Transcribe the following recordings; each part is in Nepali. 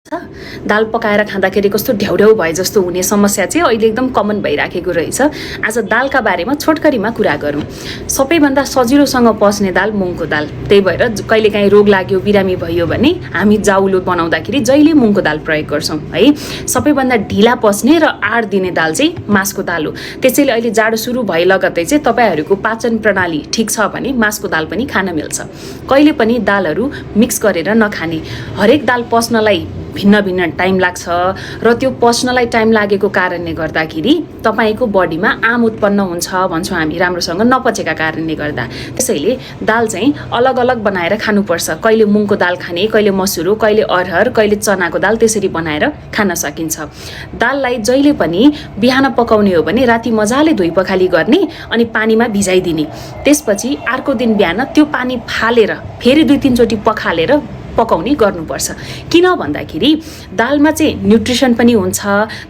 दाल पकाएर खाँदाखेरि कस्तो ढ्याउढ्याउ भए जस्तो हुने समस्या चाहिँ अहिले एकदम कमन भइराखेको रहेछ। आज दालका बारेमा छोटकरीमा कुरा गरौँ। सबैभन्दा सजिलोसँग पच्ने दाल मुङको दाल। त्यही भएर कहिलेकाहीँ रोग लाग्यो, बिरामी भयो भने हामी जाउलो बनाउँदाखेरि जहिले मुङको दाल प्रयोग गर्छौँ है। सबैभन्दा ढिला पच्ने र आड दिने दाल चाहिँ मासको दाल हो। त्यसैले अहिले जाडो सुरु भए लगत्तै चाहिँ तपाईँहरूको पाचन प्रणाली ठिक छ भने मासको दाल पनि खान मिल्छ। कहिले पनि दालहरू मिक्स गरेर नखाने। हरेक दाल पच्नलाई भिन्न भिन्न टाइम लाग्छ र त्यो पच्नलाई टाइम लागेको कारणले गर्दाखेरि तपाईँको बडीमा आम उत्पन्न हुन्छ भन्छौँ हामी, राम्रोसँग नपचेका कारणले गर्दा। त्यसैले दाल चाहिँ अलग अलग बनाएर खानुपर्छ। कहिले मुङको दाल खाने, कहिले मसुरो, कहिले अरहर, कहिले चनाको दाल, त्यसरी बनाएर खान सकिन्छ। दाललाई जहिले पनि बिहान पकाउने हो भने राति मजाले धोइ पखाली गर्ने अनि पानीमा भिजाइदिने। त्यसपछि अर्को दिन बिहान त्यो पानी फालेर फेरि 2-3 चोटि पखालेर पकाउने गर्नुपर्छ। किन भन्दाखेरि दालमा चाहिँ न्युट्रिसन पनि हुन्छ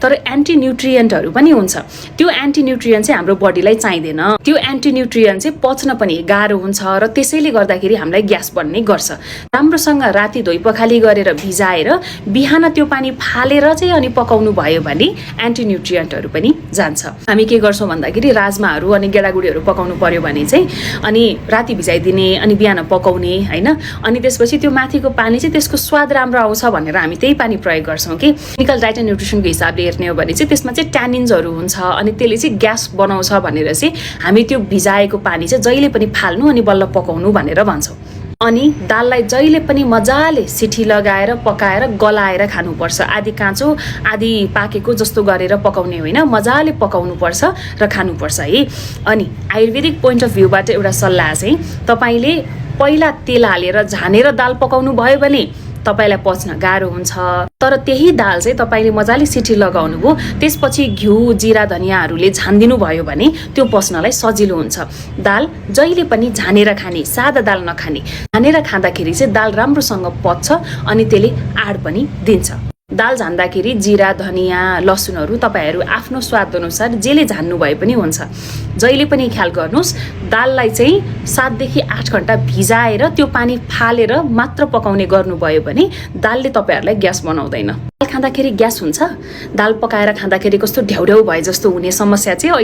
तर एन्टी न्युट्रिएन्टहरू पनि हुन्छ। त्यो एन्टी न्युट्रिएन्ट चाहिँ हाम्रो बडीलाई चाहिँदैन। त्यो एन्टी न्युट्रिएन्ट चाहिँ पच्न पनि गाह्रो हुन्छ र त्यसैले गर्दाखेरि हामीलाई ग्यास बन्ने गर्छ। राम्रोसँग राति धोइ पखाली गरेर भिजाएर बिहान त्यो पानी फालेर चाहिँ अनि पकाउनु भयो भने एन्टी न्युट्रिएन्टहरू पनि जान्छ। हामी के गर्छौँ भन्दाखेरि राजमाहरू अनि गेडागुडीहरू पकाउनु पर्यो भने चाहिँ अनि राति भिजाइदिने अनि बिहान पकाउने हैन। अनि त्यसपछि त्यो माथिको पानी चाहिँ त्यसको स्वाद राम्रो आउँछ भनेर हामी त्यही पानी प्रयोग गर्छौँ कि। क्लिनिकल डाइट एन्ड न्युट्रिसनको हिसाबले हेर्ने हो भने चाहिँ त्यसमा चाहिँ ट्यानिन्सहरू हुन्छ अनि त्यसले चाहिँ ग्यास बनाउँछ भनेर चाहिँ हामी त्यो भिजाएको पानी चाहिँ जहिले पनि फाल्नु अनि बल्ल पकाउनु भनेर भन्छौँ। अनि दाललाई जहिले पनि मजाले सिटी लगाएर पकाएर गलाएर खानुपर्छ। आधी काँचो आधी पाकेको जस्तो गरेर पकाउने होइन, मजाले पकाउनुपर्छ र खानुपर्छ है। अनि आयुर्वेदिक पोइन्ट अफ भ्यूबाट एउटा सल्लाह चाहिँ तपाईँले पहिला तेल हालेर झानेर दाल पकाउनु भयो भने तपाईँलाई पच्न गाह्रो हुन्छ। तर त्यही दाल चाहिँ तपाईँले मजाले सिटी लगाउनु भयो, त्यसपछि घिउ जिरा धनियाँहरूले झानिदिनु भयो भने त्यो पच्नलाई सजिलो हुन्छ। दाल जहिले पनि झानेर खाने, सादा दाल नखाने। झानेर खाँदाखेरि चाहिँ दाल राम्रोसँग पच्छ अनि त्यसले आड पनि दिन्छ। दाल झान्दाखेरि जिरा धनियाँ लसुनहरू तपाईँहरू आफ्नो स्वाद अनुसार जेले झान्नु भए पनि हुन्छ। जहिले पनि ख्याल गर्नुहोस् दाललाई चाहिँ 7 देखि 8 घण्टा भिजाएर त्यो पानी फालेर मात्र पकाउने गर्नुभयो भने दालले तपाईँहरूलाई ग्यास बनाउँदैन। दाल खाँदाखेरि ग्यास हुन्छ, दाल पकाएर खाँदाखेरि कस्तो ढ्याउढ्याउ भए जस्तो हुने समस्या चाहिँ